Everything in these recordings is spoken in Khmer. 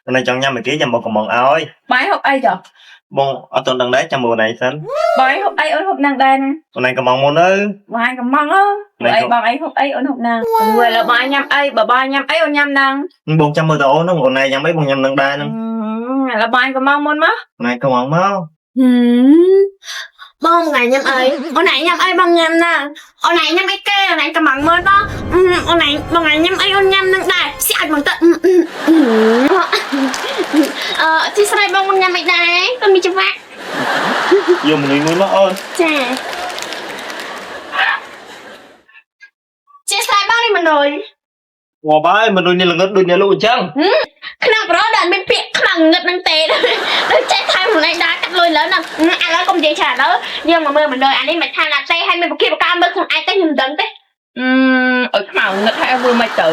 អូនឯងចង់ញ៉ាំអីគេចាំបងកំងឲ្យ បាយហូបអីចុះ បងអត់ទាន់ដឹងដែរចាំមើលអូនឯងសិន បាយហូបអីអូនហូបនឹងដែរណា អូនឯងកំងមុនទៅ បាយកំងអើអីបងអីហូបអីអូនហូបនឹងអូឥឡូវបាយញ៉ាំអីបើបាយញ៉ាំអីអូនញ៉ាំនឹង បងចាំមើលតអូនហ្នឹងអូនឯងញ៉ាំអីបងញ៉ាំនឹងដែរហ្នឹង ឥឡូវបាយកំងមុនមក អូនឯងកំងមក ហឹមបងថ្ងៃញ៉ាំអីអូនឯងញ៉ាំអីបងញ៉ាំណាអូនឯងញ៉ាំអីគេអូនឯងកំងមើលបងអូនឯងបងឯងញ៉ាំអីអូនញ៉ាំនឹងដែរស្អាតមកទៅអឺទីស្រ័យបងញ៉ាំអីដែរគាត់មានច្បាក់ យកមនុស្សមួយមកអូន ចាជាស្រ័យបងនេះមនុយ ងាប់ហើយមនុស្សនេះល្ងឹតដូចអ្នកលក់អញ្ចឹង ក្នុងប្រូដល់មានពាក្យខ្លាំងងឹតនឹងទេដូចចេះថែមខ្លួនឯងដែរកាត់លុយលើហ្នឹងឥឡូវកុំនិយាយច្រើនដល់យើងមកមើលមនុយអានេះមិនថាឡាតេហើយមានបកាបកាមើលខ្លួនឯងទេខ្ញុំមិនដឹងទេ អឺឲ្យខ្មៅងឹតហើយមើលមិនទៅ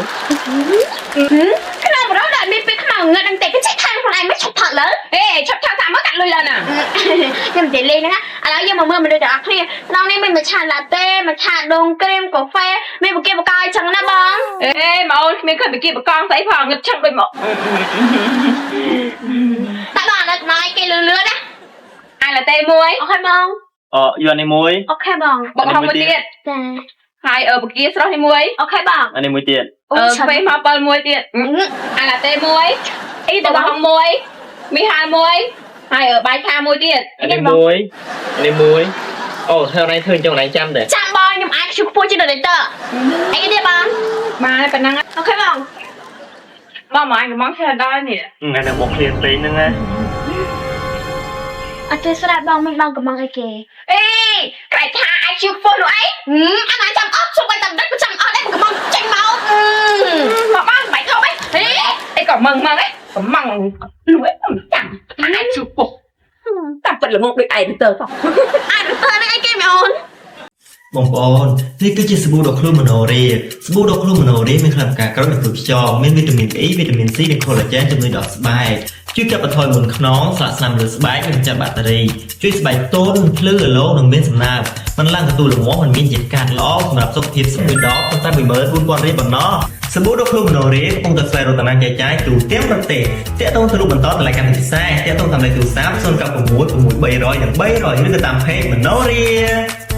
ក្នុងប្រូដល់មានពាក្យខ្មៅងឹតនឹងទេគេចេះថែមខ្លួនឯងមិនឈប់ថត់លើ ហេឆាប់ឆាប់តាមមកកាត់លុយលើណា ខ្ញុំនិយាយលេងហ្នឹងឥឡូវយើងមកមើលមនុស្សទាំងអស់គ្នាក្នុងនេះមានមច្ឆាឡាតេមច្ឆាដូងក្រែមកាហ្វេមានបកាបកាអញ្ចឹងណាបង អេមកអូនគ្មានឃើញបកាបកងស្អីផងងឹតឆឹងដូចមក តែបងឥឡូវកំឡុងឲ្យគេលឿនលឿនណា អាឡាតេមួយ OK បង អយកនេះមួយ OK បង បុកហុងមួយទៀត ចា ហើយអឺបកាស្រស់នេះមួយ OK បង អានេះមួយទៀត អឺកាហ្វេមក7មួយទៀតអាឡាតេមួយ អី បុ ទៅបង កហុងមួយមីហាលមួយហើយបាយឆាមួយទៀត អានេះមួយអានេះមួយអូធ្វើអូនឯងធ្វើអញ្ចឹងអូនឯងចាំទេ ចាំបងខ្ញុំអាចជុះខ្ពស់ជាងដេតអីទៀតបង បានប៉ុណ្ណឹង OK បង បងមកអញកំងច្រើនដល់នេះ ថ្ងៃនេះបងឃ្លានពេកហ្នឹងណា អត់ទេស្រាប់បងមិនបងកំងអីគេ អេក្រែថាអាចជឿខ្ពស់នោះអី អញចាំអត់ជុំឲ្យតាមដឹកចាំអត់ដែរកំងចេញមក មកបានបាច់ខំអីហេអីក៏មឹងមឹងអីកំងលួយចាំថាអាចជឿខ្ពស់តាមពិតល្ងងដូចឯងទៅផង អាចទៅនេះអីគេមីអូន បងប្អូននេះគឺជាសាប៊ូដុសខ្លួនមនោរាសាប៊ូដុសខ្លួនមនោរាមានខ្លឹមការក្រូចនិងក្រូចខ្យងមានវីតាមីន E វីតាមីន C និង collagen ជំនួយដល់ស្បែកជួយកាត់បន្ថយមុនខ្នងស្លាកស្នាមលើស្បែកនិងចាត់បាក់តេរីជួយស្បែកទន់ភ្លឺរលោងនិងមានសំណើមមិនឡើងកន្ទួលរមាស់មិនមានជាតិកាត់ល្អសម្រាប់សុខភាពស្បែកដបតែ14000រៀលប៉ុណ្ណោះសាប៊ូដុសខ្លួនមនោរាកំពុងតែស្វែងរកតំណែងចែកចាយទូទាំងប្រទេសតាក់ទងទៅរូបបន្តតម្លៃកម្មវិធីពិសេសតាក់ទងតាមលេខទូរស័ព្ទ096 6300និង300ឬក៏តាម page មនោរា។